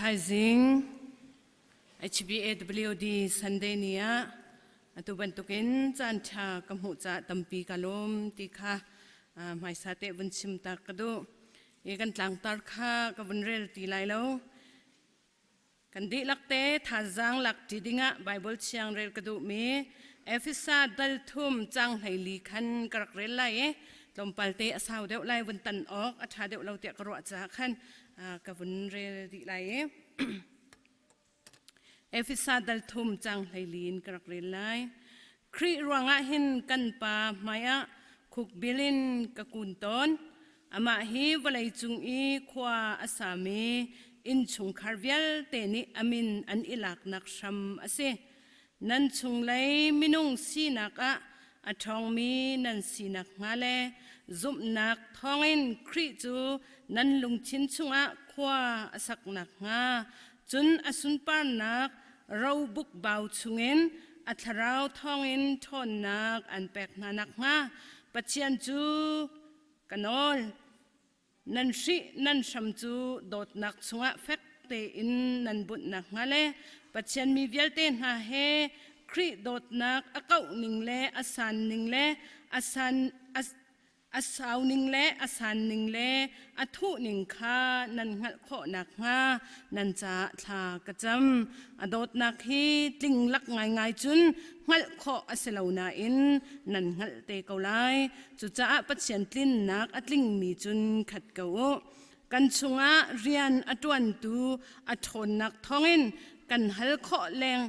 Thaizing HBAWD Sunday ni ah atu bantukin caan ṭha ka hmuh caah tampi ka lawm ti kha hmaisa te vun chim ta ka duh. I kan tlangtar kha ka vun rel ti lai lo. Kan dihlak te thazaang lak ṭi dingah Baibal thiang rel ka duhmi Efesa dal thum cang 14 khan ka rak rel lai i tlawmpal te a sau deuh lai vun tan awk a ṭha deuh lo tiah ka ruah caah khan ka vun rel dih lai i Efesa dal thum cang 14 in ka rak rel lai. Khrih ruangah hin kan Pa hmaiah khukbil in ka kun tawn. Amah hi vawleicung i khua a sami innchungkhar vialte nih a min an i laknak hram a si. Nan chunglei minung sinak ah a ṭhawngmi nan sinak hnga le zumhnak thawngin Khrih cu nan lungthin chungah khua a sak nakhnga, cun a sunparnak robuk bau chungin a thlarau thawngin ṭhawnnak an pek hna nakhnga Pathian cu ka nawl. Nan hrih nan hram cu dawtnak chungah fek tein nan bunh nakhnga le Pathian mi vialte hna he Khrih dawtnak a kauh ning le a san ning le a san a sau ning le a san ning le a thuh ning kha nan hngalh khawh nakhnga nan caah thla ka cam. A dawtnak hi tling lak ngaingai cun hngalh khawh a si lo nain nan hngalh te ko lai. Cucaah Pathian tlinnak a tlingmi cun khat ko u. Kan chungah rian a ṭuantu a ṭhawnnak thawngin kan hal khawh leng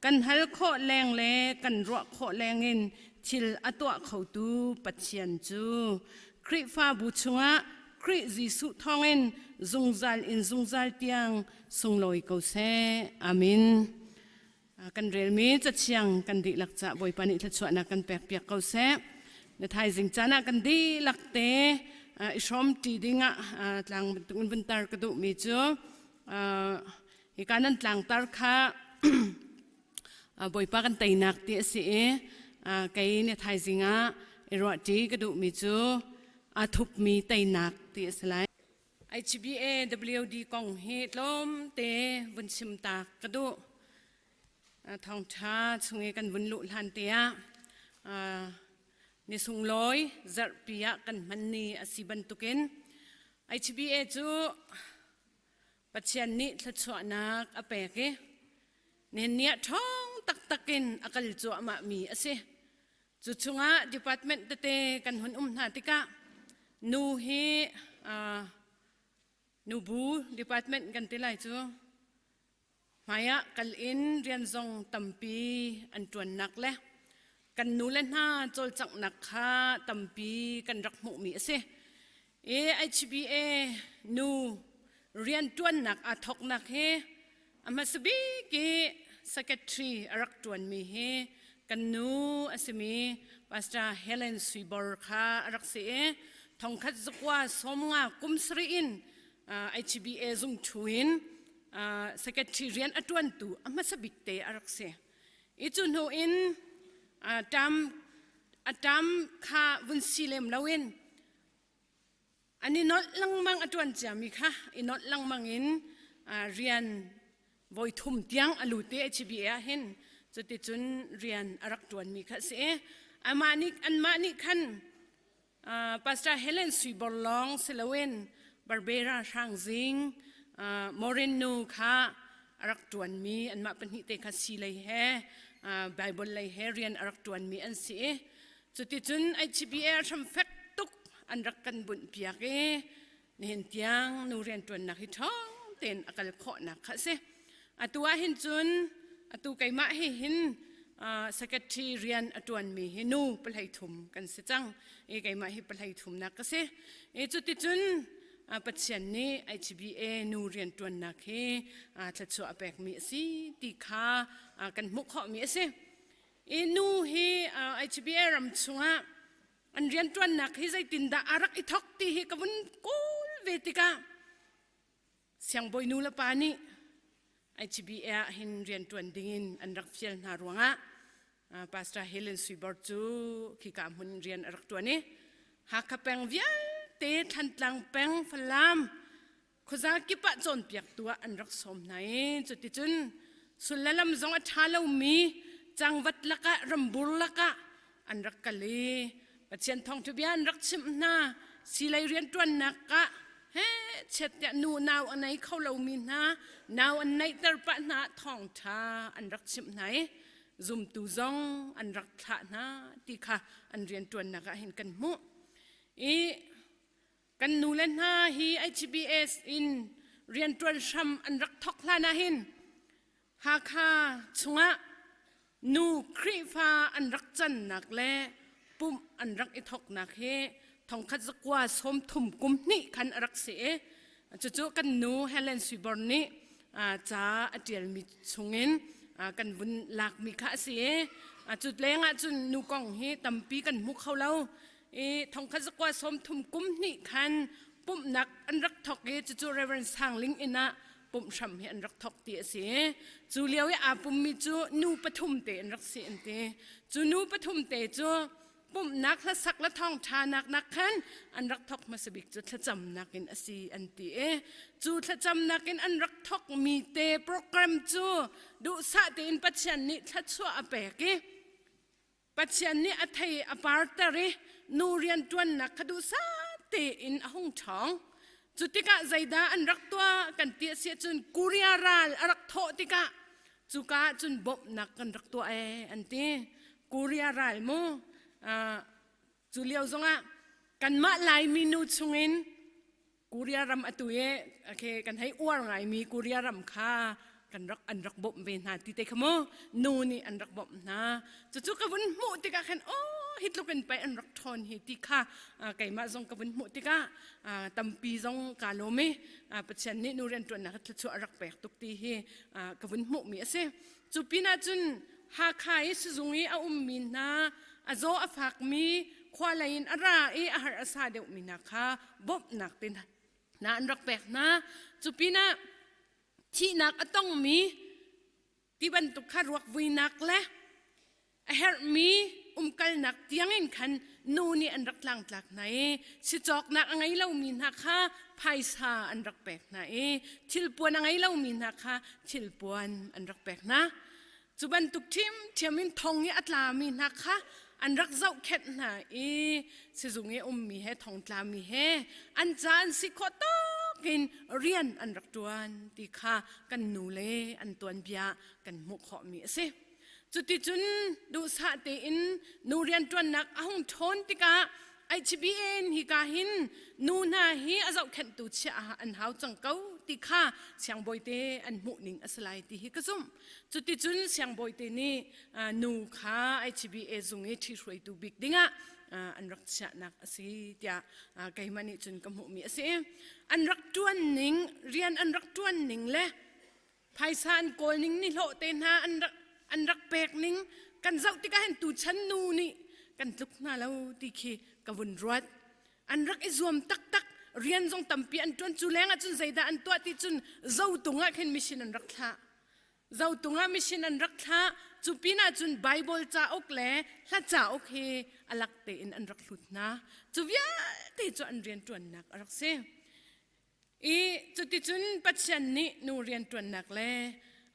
kan hal khawh leng le kan ruah khawh lengin thil a tuah khotu Pathian cu Khrihfabu chungah Khrih Jesuh thawngin zungzal in zungzal tiang sunglawi ko seh. Amen. Kan relmi cathiang kan dihlak ca Bawipa nih thluachuahnak kan pek piak ko seh. Na thaizing caan ah kan dihlak te i hrawm ṭi dingah tlang bantukin vun tar ka duhmi cu hika nan tlangtar kha Bawipa kan teinak ti a si i kei na thaizing ah i ruahṭi ka duhmi cu aa thupmi teinak ti a si lai. HBA WD kong hi tlawmte vun chim ta ka duh. Thawngṭha chung i kan vun luh hlan te ah ni sunglawi zarhpi ah kan hman ni a si bantukin HBA cu Pathian nih thluachuahnak a pek i nihin ni ah ṭhawng taktak in a kal cuahmah mi a si. Cu chungah department tete kan hun um hna tikah nu hi nubu department kan ti lai cu hmaiah kal in rian zong tampi an ṭuannak le kan nu le hna cawlcanghnak kha tampi kan rak hmuhmi a si. AHBA nu rianṭuannak aa thawknak hi a hmasa bik i secretary a rak ṭuanmi hi kan nu a simi Pastor Helen Suibor kha a rak si i thongkhat zakua 50 kum sarih in HBA zung ṭhu in secretary rian a ṭuantu a hmasa bik te a rak si. I cu hnu in ṭam a ṭam kha vun si lem loin an i nolh lengmang a ṭuan ciami kha i nolh lengmang in rian voi thum tiang a lut i HBA ah hin cuticun rian a rak ṭuanmi kha a si i amah nih anmah nih khan Pastor Helen Suibor lawng si loin Barbera Hrangzing Maureen nu kha a rak ṭuanmi anmah pahnih te kha si lei he Bible lei he rian a rak ṭuanmi an si i cuticun HBA hram fek tuk an rak kan bunh piak i nihin tiang nu rianṭuannak hi ṭhawng tein a kal khawhnak kha a si. Atu ah hin cun atu keimah hi hin secretary rian a ṭuanmi hi nu pahlei thum kan si cang i keimah hi pahlei thumnak ka si. I cuticun Pathian nih HBA nu rianṭuannak hi thluachuah a pekmi a si ti kha kan hmuh khawhmi a si. I nu hi HBA ram chungah an rianṭuannak hi zeitindah a rak i thawk ti hi ka vun kawl ve tikah siangbawi nu le pa nih HBA ah hin rianṭuan dingin an rak fial hna ruangah Pastor Helen Suibor cu khika hmun rian a rak ṭuan i Hakha peng vialte Thantlang peng Falam. Khuaza kip ah cawnpiaktu ah an rak sawm hna i cuticun sul le lam zong a ṭha lomi cangvat lakah rambur lakah an rak kal i Pathian thawngṭha bia an rak chimh hna. Silei rianṭuannak ah he chiat tiah nu nau a nei kho lomi hna nau an neihter pah hna ah thawngṭha an rak chimh hna i zumtu zong an rak thlah hna ti kha an rianṭuannak ah hin kan hmuh. I Kan nule hna hi HBS in rianṭuan hram an rak thawk hlan ahhin Hakha chungah nu Khrihfa an rak cannak le pumh an rak i thawknak hi thongkhat zakua sawmthum kum hnih khan a rak si i cucu kan nu Helen Suiborn nih ca a ṭialmi chungin kan vun lakmi kha a si i cu lengah cun nu kong hi tampi kan hmu kho lo. I thongkhat zakua 30 kum hnih khan pumhnak an rak thawk i cucu Reverend Sang Ling inn ah pumh hram hi an rak thawk ti a si. Cu lio i aa pummi cu nu pathum te an rak si an ti. Cu nu pathum te cu pumhnak hlasak le thawngṭha nak nak khan an rak thawk hmasa bik cu thlacamnak in a si an ti i cu thlacamnak in an rak thawkmi te program cu duhsah tein Pathian nih thluachuah a pek i Pathian nih a thei a parter i nu rianṭuannak kha duhsah tein a hung ṭhawng. Cu tikah zeidah an rak tuah kan ti a si ahcun Korea ral a rak thawh tikah cuka ah cun bawmhnak kan rak tuah ee an ti. Korea ral mu cu lio zongah kanmah Laimi nu chungin Korea ram atu i okay, kan hei uar ngaimi Korea ram kha kan rak an rak bawmh ve hna ti te kha mu nu nih an rak bawmh hna cucu ka vun hmuh tikah khan oh hi tluk in pei an rak ṭhawn hi ti kha keimah zong ka vun hmuh tikah tampi zong kaa lawm i Pathian nih nu rianṭuannak thluachuah a rak pek tuk ti hi ka vun hmuhmi a si cu pinah cun Hakha i sizung i a ummi hna a zaw a fakmi khua lei in a ra i a har a sa deuhmi hna kha bawmhnak te hna an rak pek hna. Cu pinah thihnak a tongmi ti bantuk kha ruak vuinak le a herhmi umkalnak tiangin khan nu nih an rak tlangtlak hna i sicawknak a ngei lomi hna kha phaisa an rak pek hna i thilpuan a ngei lomi hna kha thilpuan an rak pek hna. Cu bantuk ṭhiamṭhiam in thong i a tlami hna kha an rak zohkhenh hna i sizung i ummi he thongtlami he an ca an si khawh tawk in rian an rak ṭuan ti kha kan nu le an tuanbia kan hmuh khawhmi a si. Cuticun duhsah tein nu rianṭuannak a hung ṭhawn tikah HBN hi ka hin nu hna hi a zohkhenhtu chiah an hau cang ko ti kha siangbawi te an hmuh ning a si lai ti hi ka zumh. Cuticun siangbawi te nih nu kha HBA zung i ṭhihruaitu bik dingah an rak chiahnak a si tiah keimah nih cun ka hmuhmi a si. An rak ṭuan ning, rian an rak ṭuan ning le phaisa an kawl ning nihlawh te hna an rak an rak pek ning kan zoh tikah hin tuchan nu nih kan tluk hna lo ti khi ka vun ruat. An rak i zuam taktak rian zong tampi an ṭuan cu lengah cun zeidah an tuah ti cun zotung ah khin mission an rak thlah. Zotung ah mission an rak thlah. Cu pinah cun Bible cauk le hla cauk hi a lak tein an rak hlut hna. Cu vialte cu an rianṭuannak a rak si. I cuticun Pathian nih nu rianṭuannak le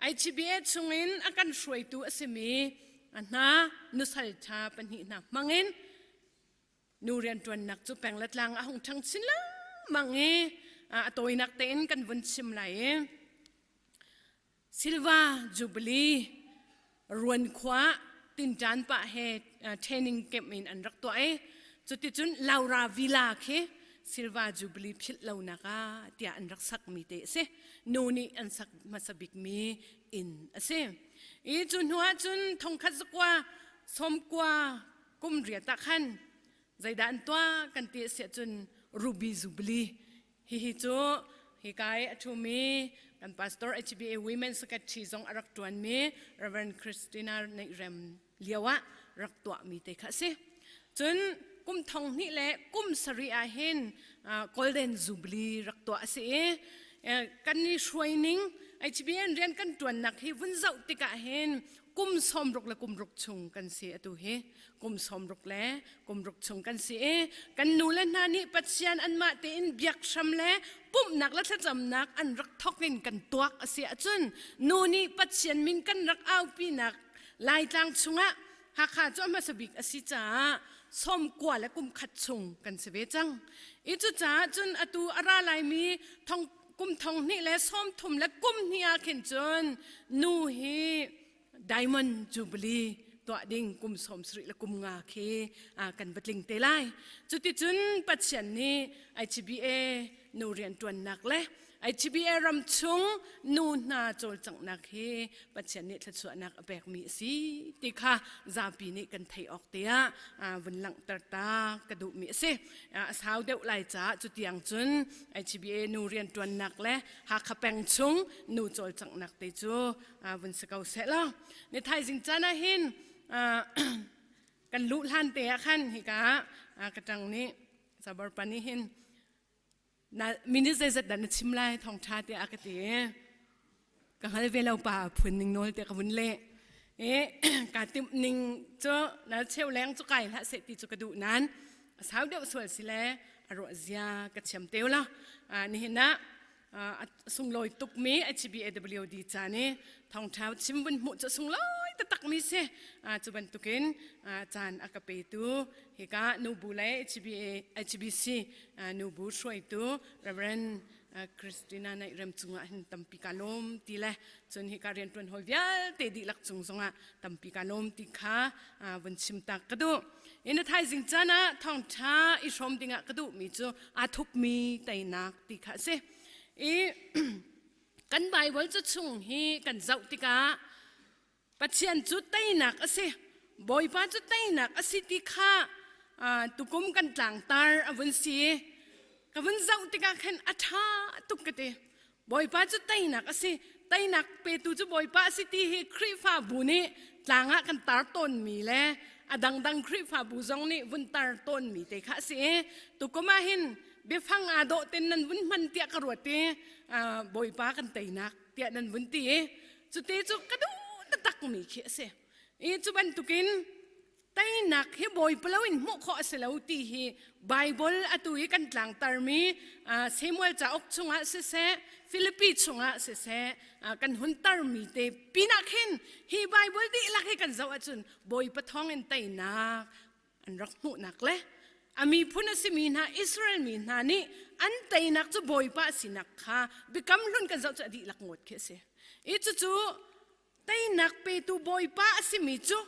IGBA chungin a kan hruaitu a simi a hna nusal ṭha pahnih hna hmangin nu rianṭuannak cu peng le tlang a hung ṭhang chin lengmang i a tawinak tein kan vun chim lai i Silva Jubilee Ruan khua tinṭan pah he training camp in an rak tuah i cuticun Laura Villa khi Silva Jubilee philh lonak ah tiah an rak sakmi te a si. Nu nih an sak hmasa bikmi inn a si. I cu hnu ah cun thongkhat zakua sawmkua kum riat ah khan zeidah an tuah kan ti a si ahcun Ruby Jubilee hihi cu hika i a ṭhumi kan pastor HBA Women Secretary zong a rak ṭuanmi Reverend Christina Neih lio ah rak tuahmi te kha a si. Cun kum thong hnih le kum sarih ah hin Golden Jubilee rak tuah a si i kan i hruaining HBN rian kan ṭuannak hi vun zoh tikah hin kum sawmruk le kum ruk chung kan si atu hi kum sawmruk le kum ruk chung kan si i kan nu le hna nih Pathian anmah tein biak hram le pumhnak le thlacamnak an rak thawk in kan tuak a si ahcun nu nih Pathian min kan rak aupinak Laitlang chungah Hakha cu a hmasa bik a si caah sawmkua le kum khat chung kan si ve cang. I cucaah cun atu a ra laimi thong kum thong hnih le sawm thum le kum hnih ah khin cun nu hi Diamond Jubilee tuah ding kum 70 le kum nga khi kan va tling te lai. Cuticun Pathian nih IGBA nu rianṭuannak le IGBA ram chung nu hna cawlcanghnak hi Pathian nih thluachuahnak a pekmi a si ti kha zapi nih kan theih awk te ah vun langhter ta ka duhmi a si. A sau deuh lai caah cutiang cun IGBA nu rianṭuannak le Hakha peng chung nu cawlcanghnak te cu vun si ko seh law. Ni thaizing caan ah hin kan luh hlan te ah khan hika ka ṭang nih sabar pa nih hin na minute zeizat dah na chim lai thawngṭha tiah a ka ti ka hngal ve lo pa phun ning nawl tiah ka vun leh i ka timh ning cu na cheu leng cu kai hlah seh ti cu ka duh nain a sau deuh sual si le a ruah zia ka thiam teu la nihin ah a sunglawi tukmi HBAWD ca nih thawngṭha chim vun hmuh cu sunglawi taktakmi si cu bantukin caan a ka petu hika nubu le HBA HBC nubu hruaitu Reverend Christina Naih Rem cungah hin tampi ka lawm ti le cun hika rianṭuan hawi vialte dihlak cung zongah tampi ka lawm ti kha vun chim tak ka duh. In a thaizing caan ah thawngṭha i hrawm dingah ka duhmi cu aa thupmi teinak ti kha a si. I kan Baibal cu chung hi kan zoh tikah Pathian cu teinak a si, Bawipa cu teinak a si ti kha tukum kan tlangtar a vun si. Ka vun zoh tikah khan a ṭha tuk ka ti. Bawipa cu teinak a si. Teinak petu cu Bawipa a si ti hi Khrihfabu nih tlang ah kan tar tawnmi le a dangdang Khrihfabu zong nih vun tar tawnmi te kha a si i tukum ah hin biafang aa dawh ten nan vun hman tiah ka ruat i Bawipa kan teinak tiah nan vun ti i cute cu ka duh taktakmi khi a si. I cu bantukin Teinak hi bawipa loin hmuh khawh a si lo ti hi Baibal atu i kan tlangtarmi Samuel cauk chungah siseh, Filipi chungah siseh kan hun tarmi te pinah khin hi Baibal dihlak hi kan zoh ahcun Bawipa thawngin teinak an rak hmuhnak le a miphun a simi hna Israel mi hna nih an teinak cu Bawipa a sinak kha biakam hlun kan zoh cu a dihlak ngawt khi a si. I cucu Teinak petu Bawipa a simi cu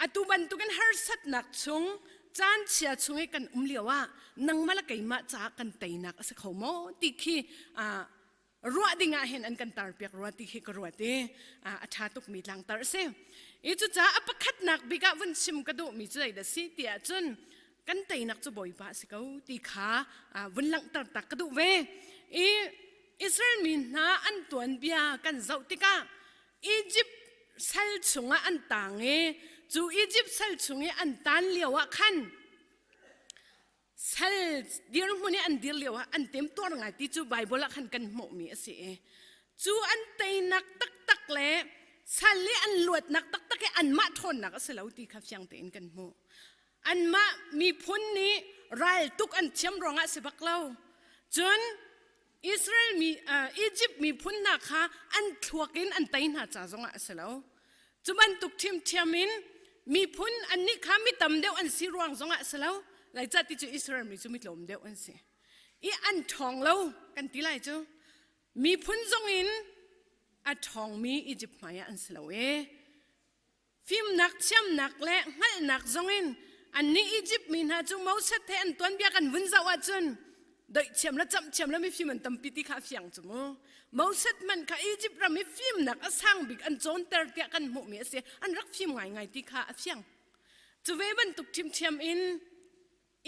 atu bantukin harsatnak chung caan chia chung i kan um lio ah nangmah le keimah caah kan teinak a si kho maw ti khi ruah ding ah hin an kan tarpiak rua ti khi ka ruat i a ṭha tukmi tlangtar a si. I cucaah a pakhatnak bik ah vun chim ka duhmi cu zeidah si ti ahcun kan teinak cu Bawipa a si ko ti kha vun langhter tak ka duh ve. I Israel mi hna an tuanbia kan zoh tikah Egypt sal chungah an tang i cu Egypt sal chung i an tan lio ah khan sal dirhmun i an dir lio ah an temtuar ngai ti cu Bible ah khan kan hmuhmi a si i cu an teinak taktak le sal i an luatnak taktak hi anmah ṭhawnnak a si lo ti kha fiang tein kan hmuh. Anmah miphun nih raltuk an thiam ruangah si bak lo. Cun Israel mi uh, Egypt miphun hna kha an thluak in an tei hna ca zongah a si lo. Cu bantuk ṭhiamṭhiam in miphun annih kha mi tam deuh an si ruang zongah a si lo. Zeicah ti cu Israel mi cu mi tlawm deuh an si. I an ṭhawng lo kan ti lai cu. Miphun zong in a ṭhawngmi Egypt hmaiah an si lo i Fimnak, thiamnak le hngalhnak zongin annih Izipt mi hna cu Moses he an tuanbia kan vun zoh ahcun doih thiam le camh thiam le mifim an tampi ti kha a fiang cu mu. Moses hmanh kha Izipt ram i fimnak a sang bik an cawnter tiah kan hmuhmi a si. An rak fim ngaingai ti kha a fiang. Cu ve bantuk ṭhiamṭhiam in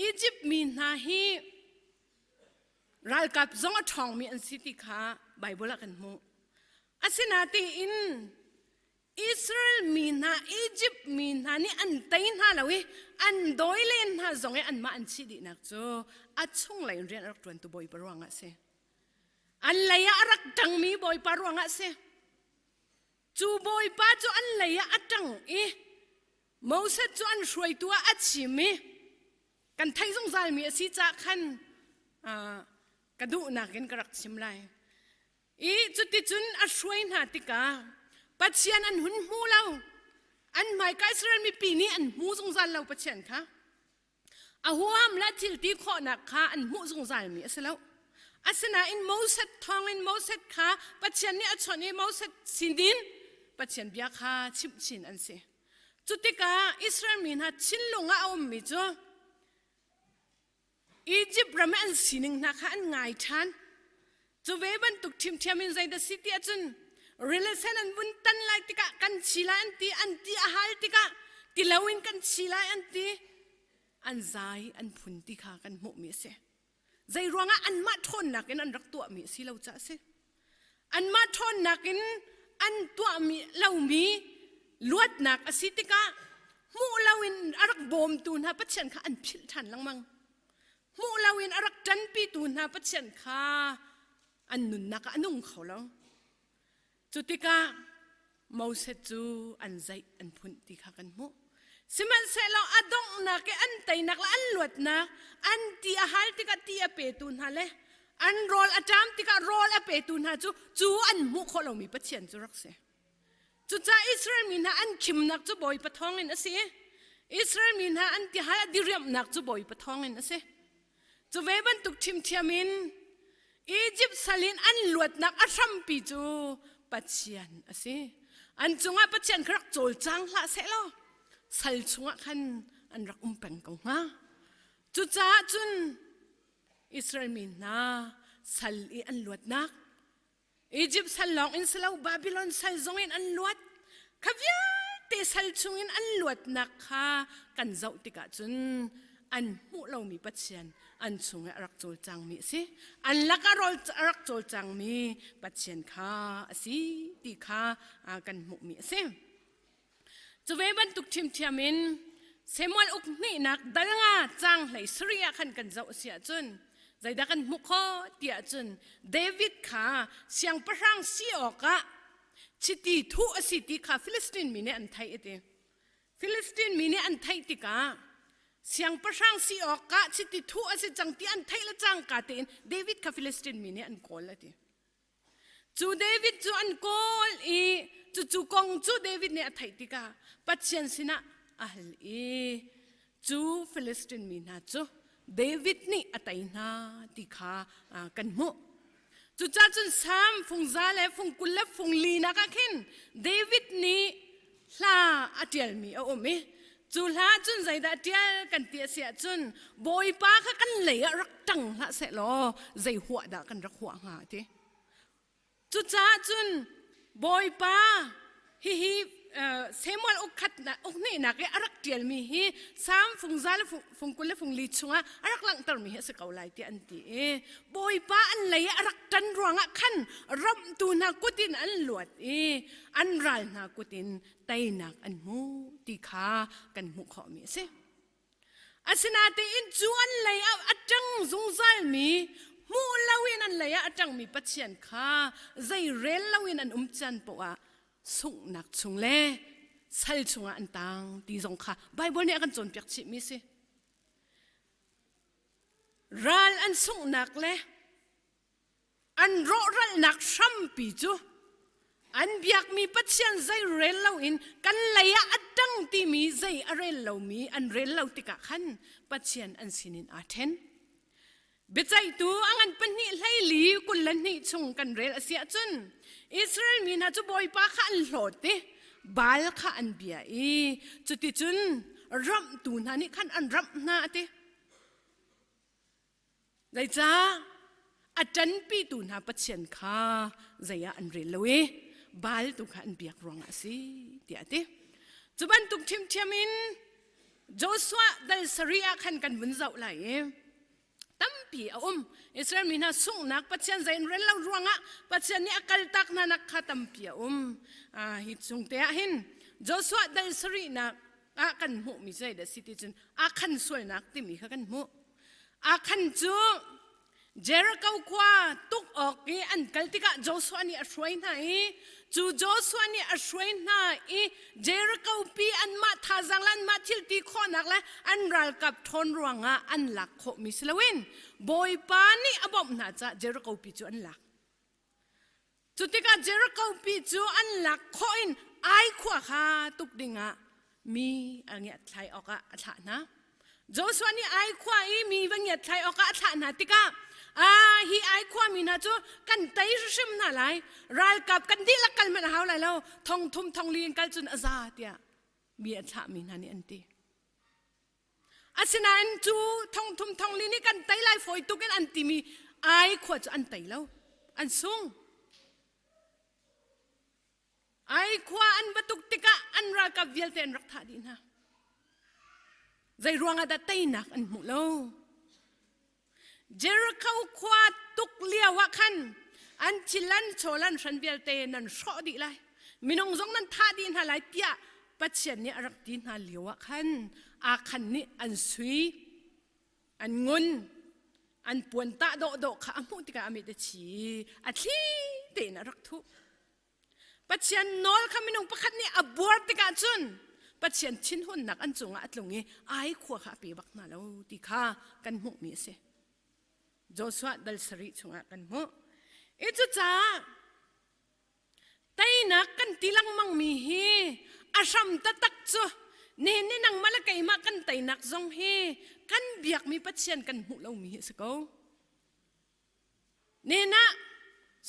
Izipt mi hna hi ralkap zong a ṭhawngmi an si ti kha Baibal ah kan hmuh. Asinain Israel mi hna Egypt mi hna nih an tei hna lo i an dawi len hna zong i anmah an chih dihnak cu a chunglei in rian a rak ṭuantu Bawipa ruangah a si. An lei ah a rak ṭangmi Bawipa ruangah a si. Cu Bawipa cu an lei ah a ṭang i Moses cu an hruaitu ah a chim i kan theih zungzalmi a si caah khan. Ka duhnak in ka rak chim lai. I cuticun a hruai hna tikah Pathian an hun hmu lo. An hmaika Israel mipi nih an hmu zungzal lo Pathian kha. A huam le thil ti khawhnak kha an hmuh zungzalmi a si lo. Asinain Moses thawngin Moses kha Pathian nih a chawnh i Moses sinin Pathian bia kha chimh chin an si. Cu tikah Israel mi hna thinlung ah a ummi cu Egypt ram i an sining hna kha an ngai ṭhan. Cu ve bantuk ṭhiamṭhiam in zeidah si ti ahcun rili sen an vun tan lai tikah kan chi lai an ti, an ti a hal tikah ti loin kan chi lai an ti. An zai an phun ti kha kan hmuhmi a si. Zei ruangah anmah ṭhawnnak in an rak tuahmi a si lo caah a si. Anmah ṭhawnnak in an tuahmi lomi luatnak a si tikah hmuh loin a rak bawmtu hna Pathian kha an philh ṭhan lengmang. Hmuh loin a rak ṭanpitu hna Pathian kha an nunnak ah a nung kho lo. Cu tikah Moses cu an zeih an phunh ti kha kan hmuh. Sihmanhsehlaw a donghnak i an teinak le an luatnak an ti a hal tikah ti a petu hna le an rawl a ṭam tikah rawl a petu hna cu cu an hmuh khawh lomi Pathian cu rak si. Cucaah Israel mi hna an khimnak cu Bawipa thawngin a si. Israel mi hna an tihal a diriamhnak cu Bawipa thawngin a si. Cu ve bantuk ṭhiamṭhiam in Egypt sal in an luatnak a hrampi cu Pathian a si. An cungah Pathian kha rak cawlcang hlah seh law sal chungah khan an rak um peng ko hnga. Cucaah cun Israel mi hna sal i an luatnak Egypt sal lawng in si lo Babylon sal zong in an luat. Kha vialte sal chung in an luatnak kha kan zoh tikah cun an hmuh lomi Pathian an chung i a rak cawlcangmi a si. An lakah a rak cawlcangmi Pathian kha a si ti kha kan hmuhmi a si. Cu ve bantuk ṭhiamṭhiam in Samuel uk hnihnak dal nga caang hlei sarih ah khan kan zoh a si ahcun zeidah kan hmuh khawh ti ahcun David kha siangpahrang si awkah chiti thuh a si ti kha Philistine mi nih an theih a ti. Philistine mi nih an theih tikah siangpahrang si awkah chiti thuh a si cang ti an theih le cangka tein David kha Philistine mi nih an kawl a ti. Cu David cu an kawl i cucu kong cu David nih a theih tikah Pathian sinah a hal i cu Philistine mi hna cu David nih a tei hna ti kha kan hmuh. Cucaah cun Salm fungza le fung 20 le fung linak ah khin David nih hla a ṭialmi a um i cu hla cun zeidah ṭial kan ti a si ahcun Bawipa kha kan lei ah rak ṭang hlah seh law zei huah dah kan rak huah hnga ti. Cucaah cun Bawipa hihi Samuel ukkhatnak ukhnihnak i a rak ṭialmi hi Salm fungza le fung 20 le fung li chungah a rak langhtermi hi a si ko lai tiah an ti i Bawipa an lei ah a rak ṭan ruangah khan ramhtu hna kut in an luat i an ral hna kut in teinak an hmu ti kha kan hmuh khawhmi a si. Asinain cu an lei ah a ṭang zungzalmi hmuh loin an lei ah a ṭangmi Pathian kha zei rel loin an um caan poah ah sunghnak chung le sal chungah an tang ti zong kha Baibal nih a kan cawnpiak chihmi a si. Ral an sunghnak le an rawhralnak hrampi cu an biakmi Pathian zei rel loin kan lei ah a ṭang timi zei a rel lomi an rel lo tikah khan Pathian an sinin aa ṭhen. Biaceihtu a ngan pahnih hleili 22 chung kan rel a si ahcun Israel mi hna cu Bawipa kha an hlawt i Baal kha an bia i cuticun ramhtu hna nih khan an ramh hna a ti. Zeicah a ṭanpitu hna Pathian kha zei ah an rel lo i Baal tu kha an biak ruangah a si tiah a ti. Cu bantuk ṭhiamṭhiam in Joshua dal sarih ah khan kan vun zoh lai i tampi a um. Israel mi hna sunghnak Pathian zei an rel lo ruangah Pathian nih a kaltak hna nak kha tampi a um. Hi chung te ah hin Joshua dal sarihnak ah kan hmuhmi zei dah si ti cun Akhan sualnak timi kha kan hmuh. Akhan cu Jericho khua tuk awk i an kal tikah Joshua nih a hruai hna i cu Joshua nih a hruai hna i Jericho pi anmah thazaang le anmah thil ti khawhnak le an ralkap ṭhawn ruangah an lak khawhmi si loin Bawipa nih a bawmh hna caah Jericho pi cu an lak. Cu tikah Jericho pi cu an lak khawh in Ai khua kha tuk dingah mi a ngiatthlai awkah a thlah hna. Joshua nih Ai khua i mi va ngiatthlai awkah a thlah hna tikah ah hi Ai khua mi hna cu kan tei hrimhrim hna lai ralkap kan dihlak kal hmanh a hau lai lo thong thum thong li in kal cun a za tiah mi a thlahmi hna nih an ti. Asinain cu thong thum thong li nih kan tei lai fawi tuk in an timi Ai khua cu an tei lo. An sung. Ai khua an va tuk tikah an ralkap vialte an rak thah dih hna. Zei ruangah dah teinak an hmuh lo? Jericho khua tuk lio ah khan an thil an chawl an hran vialte nan hrawh dih lai. Minung zong nan thah dih hna lai tiah Pathian nih a rak ti hna lio ah khan Akhan nih an sui an ngun an puan tah dawhdawh kha a hmuh tikah a mit a chi a thli tein a rak thuh. Pathian nawl kha minung pakhat nih a buar tikah cun Pathian thinhunnak an cungah a tlung i ai khua kha a pe bak hna lo ti kha kan hmuhmi a si. Joshua dal sarih chungah kan hmuh. I cucaah teinak kan ti lengmangmi hi a hram taktak cu nihin ni nangmah le keimah kan teinak zong hi kan biakmi Pathian kan hmuh lomi hi a si ko. Nihin ah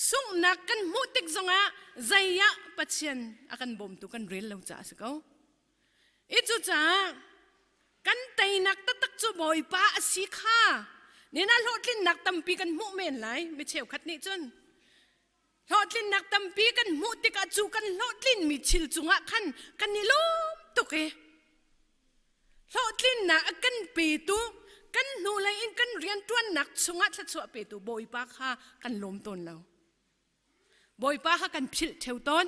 sunghnak kan hmuh tik zongah zei ah Pathian a kan bawmtu kan rel lo caah a si ko. I cucaah kan teinak taktak cu Bawipa a si kha nihin ah hlawhtlinnak tampi kan hmuh men lai mi cheukhat nih cun hlawhtlinnak tampi kan hmuh tikah cu kan hlawhtlinmi thil cungah khan kan i lawm tuk i hlawhtlinnak a kan petu kan hnulei in kan rianṭuannak chungah thluachuah petu Bawipa kha kan lawm tawn lo. Bawipa kha kan philh ṭheo tawn.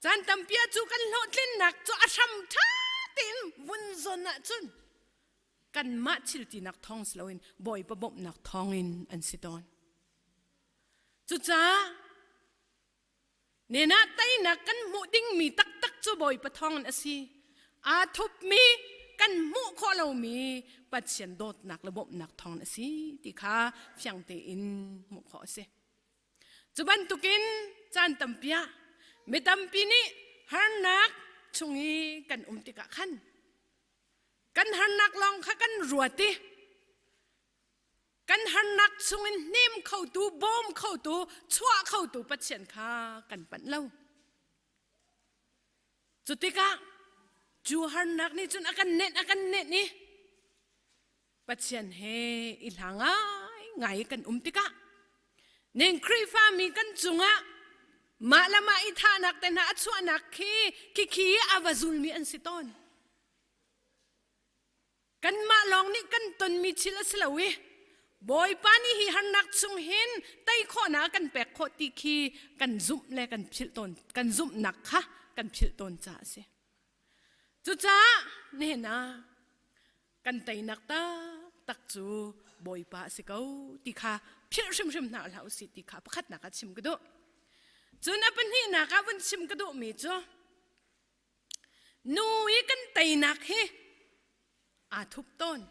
Caan tampi ah cu kan hlawhtlinnak cu a hram ṭha tein vun zawn ahcun kanmah thil tinak thawng si loin Bawipa bawmhnak thawngin an si tawn. Cucaah Nenah teinak kan hmuh dingmi taktak cu Bawipa thawngin a si. Aa thupmi kan hmuh khawh lomi Pathian dawtnak le bawmhnak thawngin a si ti kha fiang tein hmuh khawh a si. Cu bantukin caan tampi ah mi tampi nih harnak chung i kan um tikah khan kan harnak lawng kha kan ruat i kan harnak chungin hnem khotu, bawm khotu, chuah khotu Pathian kha kan panh lo. Cu tikah cu harnak nih cun a kan nenh a kan nenh i Pathian he i hla ngai ngai kan um tikah ning Khrihfa mi kan cungah mah le mah i thahnak te hna a chuahnak khi khi a va zulmi an si tawn. Kanmah lawng nih kan tonmi thil a si lo i Bawipa nih hi harnak chung hin tei khawhnak a kan pek khawh ti khi kan zumh le kan philh tawn kan zumhnak kha kan philh tawn caah a si. Cucaah nihin ah kan teinak taktak cu Bawipa a si ko ti kha philh hrimhrim hna hlah usih ti kha pakhatnak ah chim ka duh. Cun a pahnihnak ah vun chim ka duhmi cu Nu i kan teinak hi aa thup tawn.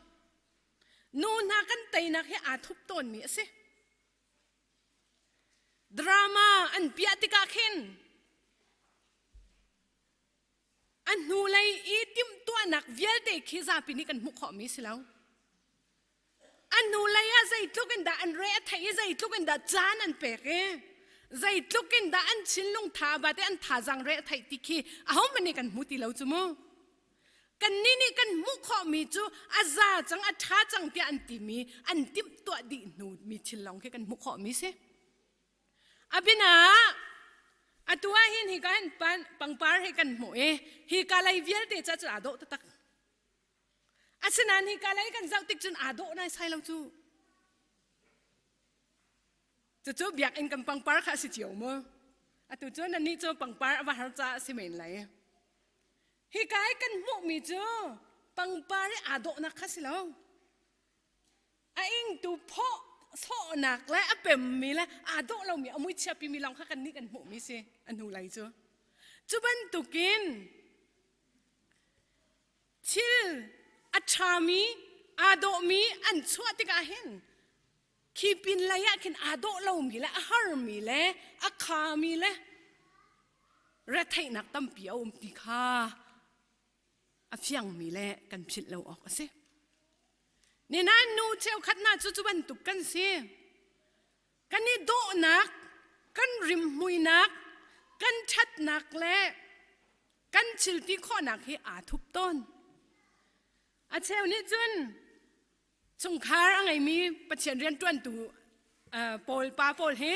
Nu hna kan teinak hi aa thup tawnmi a si. Drama an piah tikah khin a hnulei i timhtuahnak vialte khi zapi nih kan hmuh khawhmi si lo. A hnulei ah zeitluk in dah an re a theih i zeitluk in dah caan an pek i zeitluk in dah an thinlung tha ba te an thazaang re a theih ti khi ahohmanh nih kan hmu ti lo cu mu. Kannih nih kan hmuh khawhmi cu a za cang a ṭha cang tiah an timi an timhtuah dih hnu mi thil lawng khi kan hmuh khawhmi si. A bina atu ah hin hika hin pangpar hi kan hmuh i hika lei vialte ca cu aa dawh taktak. Asinain hika lei kan zoh tik cun aa dawh naisai lo cu. Cucu biakinn kan pangpar kha a si cio mu. Atu cu nannih cu pangpar a va har caah a si men lai. Hika i kan hmuhmi cu pangpar i aa dawhnak kha si lo. A ingtu phawh sawhnak le a pemmi le aa dawh lomi a mui chiapimi lawng kha kannih kan hmuhmi si a hnu lei cu. Cu bantukin thil a ṭhami aa dawhmi an chuah tikah hin khi pin lei ah khin aa dawh lomi le a harmi le a khami le retheihnak tampi a um ti kha a fiangmi le kan philh lo awk a si. Ninain nu cheukhat hna cu cu bantuk kan si. Kan i dawhnak, kan rimhmuinak, kan ṭhatnak le kan thilti khawhnak hi aa thup tawn. A cheu nih cun chungkhar a ngeimi Pathian rianṭuantu pawl pa pawl hi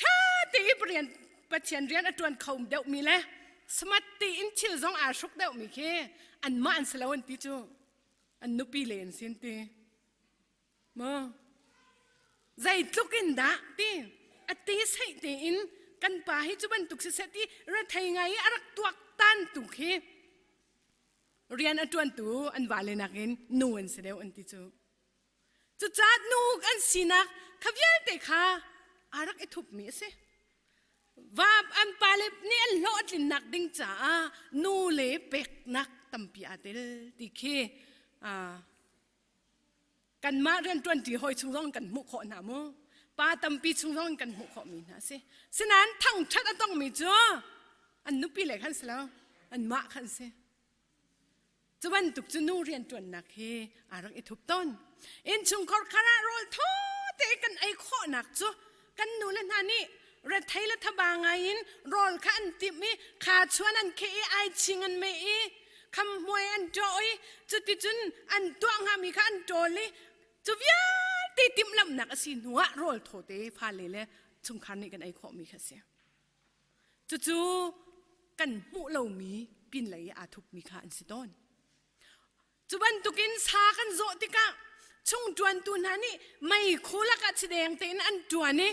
ṭha tein rian Pathian rian a ṭuan kho deuhmi le smart tein thil zong aa hruk deuhmi khi anmah an si lo an ti cu an nupi le an si an ti. Maw zeitluk in dah ti a ti seih tein kan pa hi cu bantuk siseh ti rethei ngai i a rak tuaktan tu khi rian a ṭuantu an vale nakin nu an si deuh an ti cu. Cucaah nu an sinak kha vialte kha aa rak i thupmi a si. Va an pale nih an hlawhtlinnak ding caah nu le peknak tampi aa tel ti khi kanmah rianṭuanṭi hawi chung zong kan hmuh khawh hna mu. Pa tampi chung zong kan hmuh khawhmi hna a si. Sinain thangṭhat a tongmi cu an nupi le khan si lo, anmah khan si. Cu bantuk cu nu rianṭuannak hi aa rak i thup tawn. Innchungkhar khar ah rawl thaw te kan ei khawhnak cu kan nu le hna nih rethei le thaba ngai in rawl kha an timh i kha chuan an kheh i ai ching an meh i khamhmuai an ṭawh i cuticun an tuah hngami kha an ṭawl i cu vialte timhlamhnak a si hnuah rawl thaw te fale le chungkhar nih kan ei khawhmi kha a si. Cucu kan hmuh lomi pinlei i aa thupmi kha an si tawn. Cu bantukin sa kan zawh tikah chungṭuantu hna nih meikhu lakah chideng tein an ṭuan i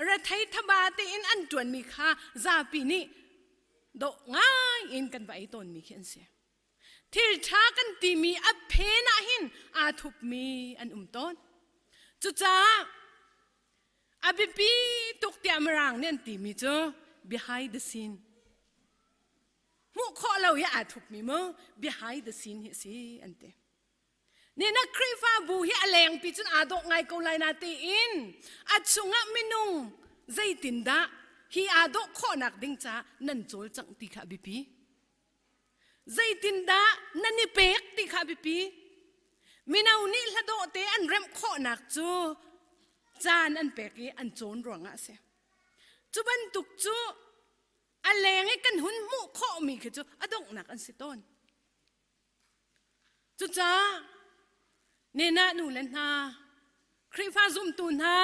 rethei thaba tein an ṭuanmi kha zapi nih dawh ngai in kan va ei tawnmi khi an si. Thil ṭha kan timi a phen ah hin aa thupmi an um tawn. Cucaah A biapi tuk tiah Mirang nih an timi cu behind the scene. Hmuh khawh lo hi aa thupmi mu behind the scene hi a si an ti. Nina Khrihfabu hi a lengpi cun aa dawh ngai ko lai na tiin a chungah minung zeitindah hi aa dawh khawhnak ding caah nan cawlcangh ti kha a biapi. Zeitindah nan i pek ti kha a biapi. Mino nih hladawh te an remh khawhnak cu caan an pek i an cawn ruangah a si. Cu bantuk cu a leng i kan hun hmuh khawhmi khi cu a donghnak an si tawn. Cucaah nenah nu le hna, Khrihfa zumtu hna,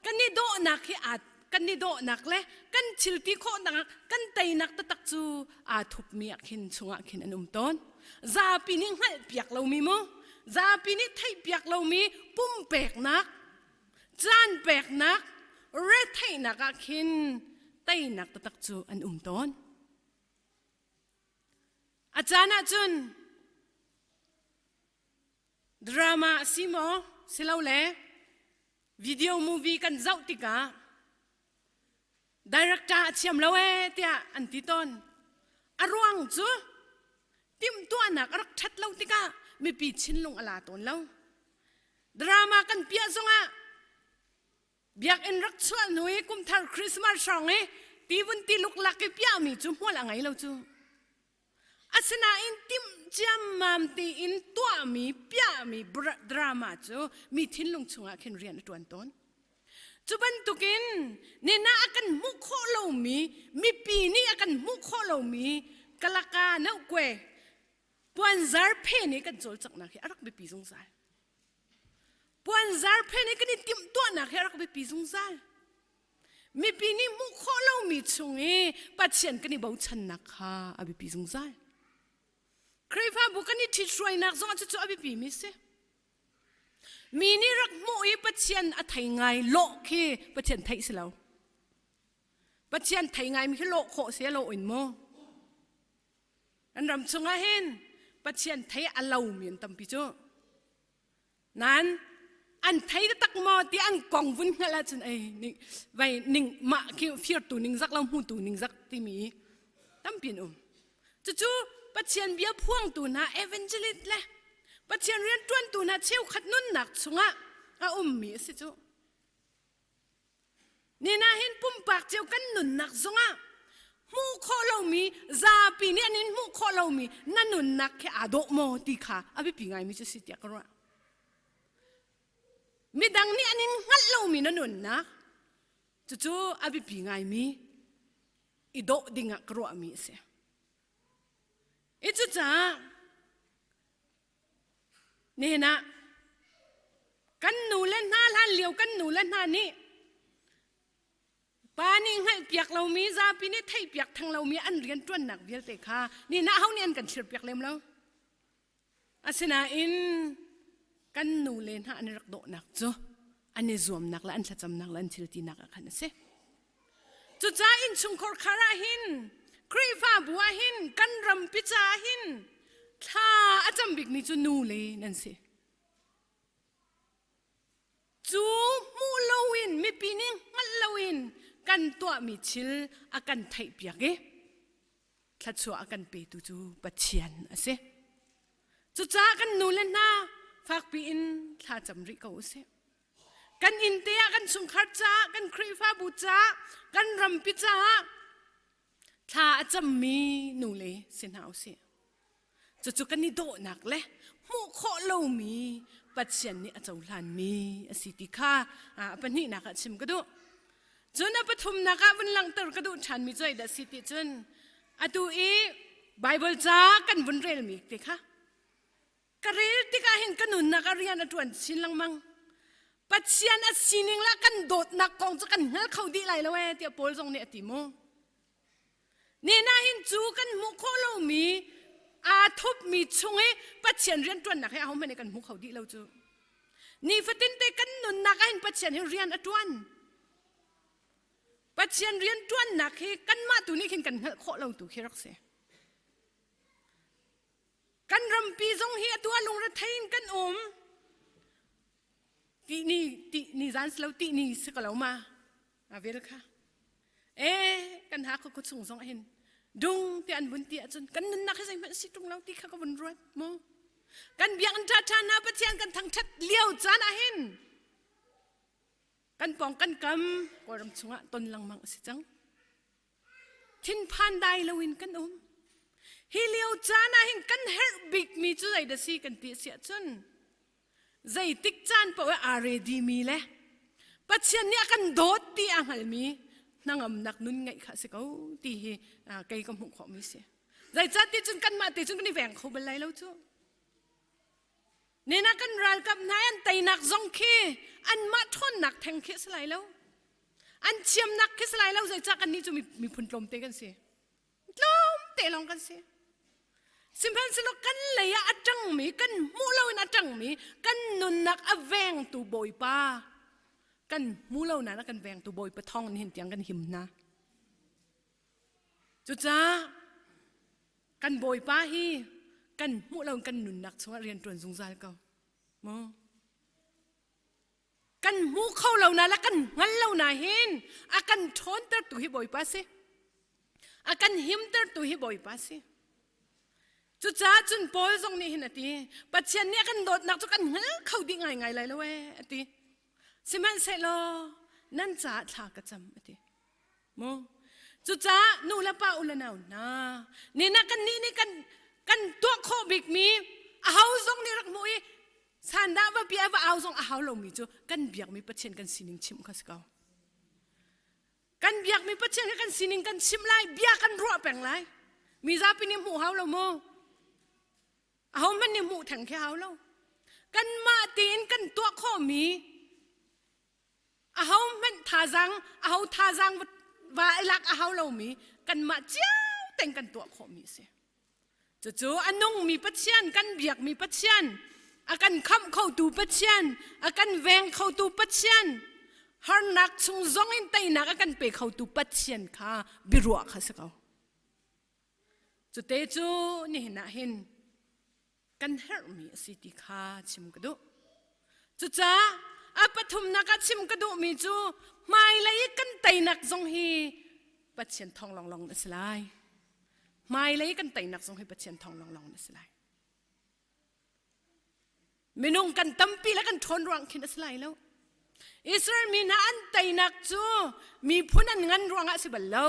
kan i dawhnak hi aa kan i dawhnak le kan thil ti khawhnak kan teinak taktak cu aa thupmi ah khin chungah khin an um tawn. Zapi nih hngalhpiak lomi mu, zapi nih theihpiak lomi pumpeknak, caan peknak, retheihnak ah khin teinak taktak cu an um tawn. A caan ahcun drama a si maw silole video movie kan zoh tikah director a thiam lo ee tiah an ti tawn. A ruang cu timhtuahnak a rak ṭhat lo tikah mipi thinlung a la tawn lo. Drama kan piah zongah Biakinn rak chuah hnu i kumthar Christmas hrawng i ti vun ti luklak i piahmi cu hmual a ngei lo cu. Asinain timh ciammam tiin tuahmi piahmi drama cu mi thinlung chungah khin rian a ṭuan tawn. Cu bantukin nina a kan hmuh khawh lomi mipi nih a kan hmuh khawh lomi kalaka nohkue puanzar phen i kan cawlcanghnak hi a rak biapi zungzal. Puanzar phen i kan i timhtuahnak hi a rak biapi zungzal. Mipi nih hmuh khawh lomi chung i Pathian kan i bochannak kha a biapi zungzal. Khrihfabu kan i ṭhithruainak zong ah cucu a biapi mi si. Mi nih rak hmuh i Pathian a thei ngai lawh khi Pathian theih si lo. Pathian thei ngai mi khi lawh khawh si a lawh in maw? An ram chungah hin Pathian thei a lomi an tampi cu. Nan an thei tak maw ti an kong vun hngalh ahcun ei ning vai ning mah khi firtu ning zak lo hmutu ning zak timi tampi an um. Cucu Pathian bia phuangtu hna evangelist le Pathian rianṭuantu hna cheukhat nunnak chungah a ummi a si cu. Nina hin pumpak cio kan nunnak zongah hmuh khawh lomi zapi nih an in hmuh khawh lomi na nunnak khi aa dawh maw ti kha a biapi ngaimi cu si tiah ka ruah. Midang nih an in hngalh lomi na nunnak cucu a biapi ngaimi i dawh dingah ka ruahmi a si. I cucaah Nihin ah kan nu le hna hlan lio kan nu le hna nih pa nih hngalhpiak lomi zapi nih theihpiak theng lomi an rian ṭuannak vialte kha nihin ah ho nih an kan thlirpiak lem lo. Asinain kan nu le hna an i rak dawhnak cu an i zuamnak le an thlacamnak le an thil tinak ah khan a si. Cucaah innchungkhar khar ah hin Khrihfabu ah hin kan rampi caah hin thla a cam bikmi cu nu le nan si. Cu hmuh loin mipi nih hngalh loin kan tuahmi thil a kan theihpiak i thluachuah a kan petu cu Pathian a si. Cucaah kan nu le hna fakpi in thla cam rih ko usih. Kan inn te ah kan chungkhar caah, kan Khrihfabu caah, kan rampi caah thla a cammi nu le si hna usih. Cucu kan i dawhnak le hmuh khawh lomi Pathian nih a cohlanmi a si ti kha a pahnihnak ah chim ka duh. Cun a pathumnak ah vun langhter ka duh ṭhanmi cu dah si ti cun atu i Bible ca kan vun relmi te kha Ka rel tikah hin ka nunnak ah rian a ṭuan chin lengmang. Pathian a sining le kan dawtnak kong cu kan hngal kho dih lai lo ee tiah Paul zong nih a ti mu. Nina hin cu kan hmuh khawh lomi aa thupmi chung i Pathian rianṭuannak hi ahohmanh nih kan hmu kho dih lo cu. Nifatin te kan nunnak ah hin Pathian hi rian a ṭuan. Pathian rianṭuannak hi kanmah tu nih khin kan hngalh khawh lo tu khi rak si. Kan rampi zong hi atu ah lungrethei in kan um. Ti ni ti ni zan si lo ti ni si ko lo ma. A vel kha. E kan ha khu chung zong hin dung ti an vun ti ahcun kan nunnak hi zeihmanh si tung lo ti kha ka vun ruat mu. Kan biakinn ṭha ṭha hna Pathian kan thangṭhat lio caan ah hin kan pawng kan kam Kawlram chungah ton lengmang a si cang. Thinphan dai loin kan um. Hi lio caan ah hin kan herh bikmi cu zei dah si kan ti a si ahcun zeitik caan paoh ah aa ready mi le Pathian nih a kan dawt ti a hngalmi hnangamnak nun ngeih kha a si ko ti hi kei ka hmuh khawhmi si. Zeicahti cun kanmah te cun kan i veng kho bal lai lo cu. Nena kan ralkap hna an teinak zong khi anmah ṭhawnnak theng khi a si lai lo. An thiamnak khi si lai lo zeicah kannih cu miphun tlawmte kan si. Tlawmte lawng kan si. Sihmanhsehlaw kan lei ah a ṭangmi, kan hmuh loin a ṭangmi, kan nunnak a vengtu Bawipa, kan hmu lo nain a kan vengtu Bawipa thawng nihin tiang kan him hna. Cucaah kan Bawipa hi kan hmuh loin kan nunnak chungah rian ṭuan zungzal ko. Mu? Kan hmu kho lo na le kan hngal lo na hin a kan ṭhawntertu hi Bawipa si. A kan himtertu hi Bawipa si. Cucaah cun Paul zong nih hin a ti, Pathian nih a kan dawtnak cu kan hngal kho dih ngaingai lai lo ee, a ti. Sihmanhsehlaw nan caah thla ka cam, a ti. Mu. Cucaah nu le pa u le nau hna, nina kan nih nih kan kan tuah khawh bikmi aho zong nih rak hmuh i Sandah va bia va au zong a hau lomi cu kan biakmi Pathian kan sining chimh kha si ko. Kan biakmi Pathian kha kan sining kan chimh lai, bia kan ruah peng lai. Mi zapi nih hmuh hau lo mu. Aho hmanh nih hmuh theng khi hau lo. Kanmah tein kan tuah khawhmi aho hmanh thazaang aho thazaang va lak a hau lomi kanmah cio tein kan tuah khawhmi a si. Cucu a nungmi Pathian, kan biakmi Pathian, a kan khamh khotu Pathian, a kan veng khotu Pathian, harnak chung zong in teinak a kan pe khotu Pathian kha biaruah kha si ko. Cute cu nihin ah hin kan herhmi a si ti kha chim ka duh. Cucaah a pathumnak ah chim ka duhmi cu hmailei i kan teinak zong hi Pathian thawng lawnglawng a si lai. Hmailei kan teinak zong hi Pathian thawng lawnglawng a si lai. Minung kan tampi le kan ṭhawn ruang khin a si lai lo. Israel mi hna an teinak cu miphun an ngan ruangah a si bal lo.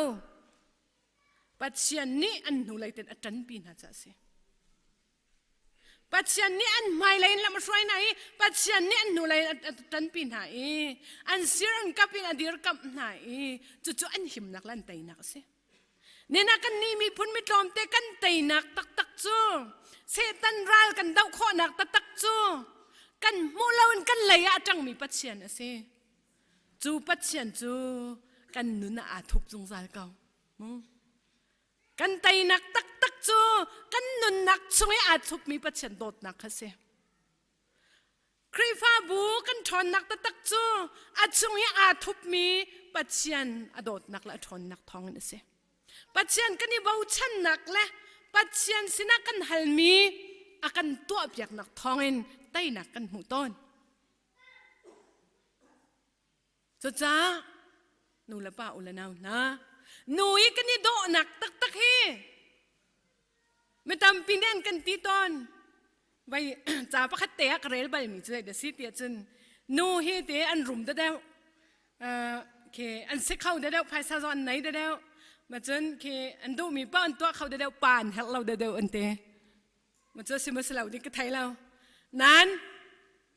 Pathian nih an hnulei ten a ṭanpi hna caah a si. Pathian nih an hmailei in lam a hruai hna i Pathian nih an hnulei in a ṭanpi hna i an sir an kap in a dirkamh hna i cucu an himnak le an teinak a si. Nina kan nih miphun mi tlawmte kan teinak taktak cu Satan ral kan doh khawhnak taktak cu kan hmuh loin kan lei ah a ṭangmi Pathian a si. Cu Pathian cu kan nun ah aa thup zungzal ko. Kan teinak taktak cu kan nunnak chung i aa thupmi Pathian dawtnak kha si. Khrihfabu kan ṭhawnnak taktak cu a chung i aa thupmi Pathian a dawtnak le a ṭhawnnak thawngin a si. Pathian kan i bochannak le Pathian sinah kan halmi a kan tuahpiaknak thawngin teinak kan hmuh tawn. Cucaah nu le pa u le nau hna, nu i kan i dawhnak taktak hi mi tampi nih an kan ti tawn. Vai ca pakhat te ah ka rel balmi cu zei si tiah cun nu hi te an rum deuh khi an si kho deuh phaisa zong an nei deuh ma cun khi an duhmi paoh an tuah kho deuh pa an herh lo deuh an ti. Ma cu si ma si lo ding ka thei lo. Nan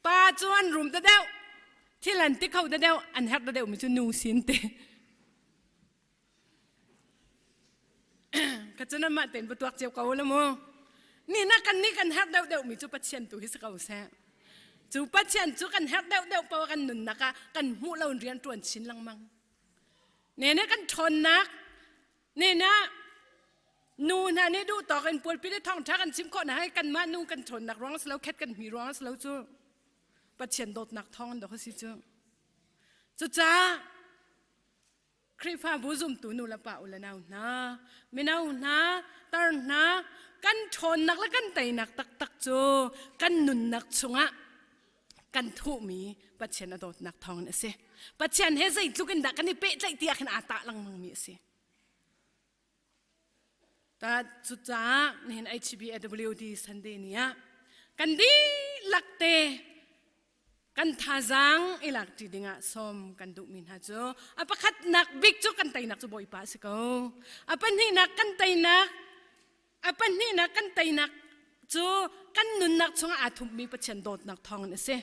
pa cu an rum da deuh thil an ti kho da deuh an herh da deuh mi cu nu sin te ka cun amah tein va tuak cio ko la mu ni na kan ni kan herh deuh deuh mi cu Pathian tu hi si ko seh cu Pathian cu kan herh deuh deuh paoh kan nunnak ah kan hmuh lo in rian ṭuan chin lengmang ne ne kan ṭhawnnak ne na Nu hna nih duh tawk in pulpit i thawngṭha kan chim khawh hna hi kanmah nu kan ṭhawnnak ruang a si lo, khet kan hmi ruang a si lo cu. Pathian dawtnak thawng in dawk a si cu. Cucaah Khrihfabu zumtu nu le pa u le nau hna, mino hna, tar hna, kan ṭhawnnak le kan teinak taktak cu kan nunnak chungah kan thuhmi Pathian a dawtnak thawng in a si. Pathian he zeitluk in dah kan i pehtlaih ti ah khin aa tah lengmangmi a si. Ta cucaah nihin HBAWD Sunday ni ah kan dihlak te kan thazaang i lak ṭi dingah sawm kan duhmi hna cu a pakhatnak bik cu kan teinak cu Bawipa a si ko. A pahnihnak kan teinak a pahnihnak kan teinak cu kan nunnak chungah aa thummi Pathian dawtnak thawngin a si.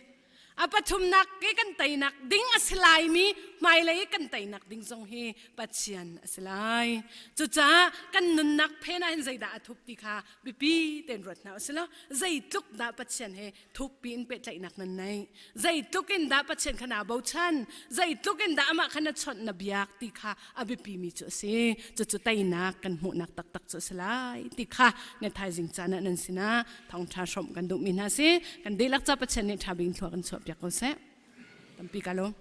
A pathumnak i kan teinak ding a si laimi hmailei i kan teinak ding zong hi Pathian a si lai. Cucaah kan nunnak phen ah hin zeidah a thup ti kha biapi tein ruat hna usih law zeitluk dah Pathian he thukpi in pehtlaihnak nan neih zeitluk in dah Pathian kha naa bochan zeitluk in dah amah kha na chawnh na biak ti kha a biapimi cu a si cucu teinak kan hmuhnak taktak cu a si lai ti kha na thaizing caan ah nan sinah thawngṭha hrawmh kan duhmi hna si kan dihlak ca Pathian nih ṭha bik in thlua kan chuahpiak ko seh tampi ka lawm.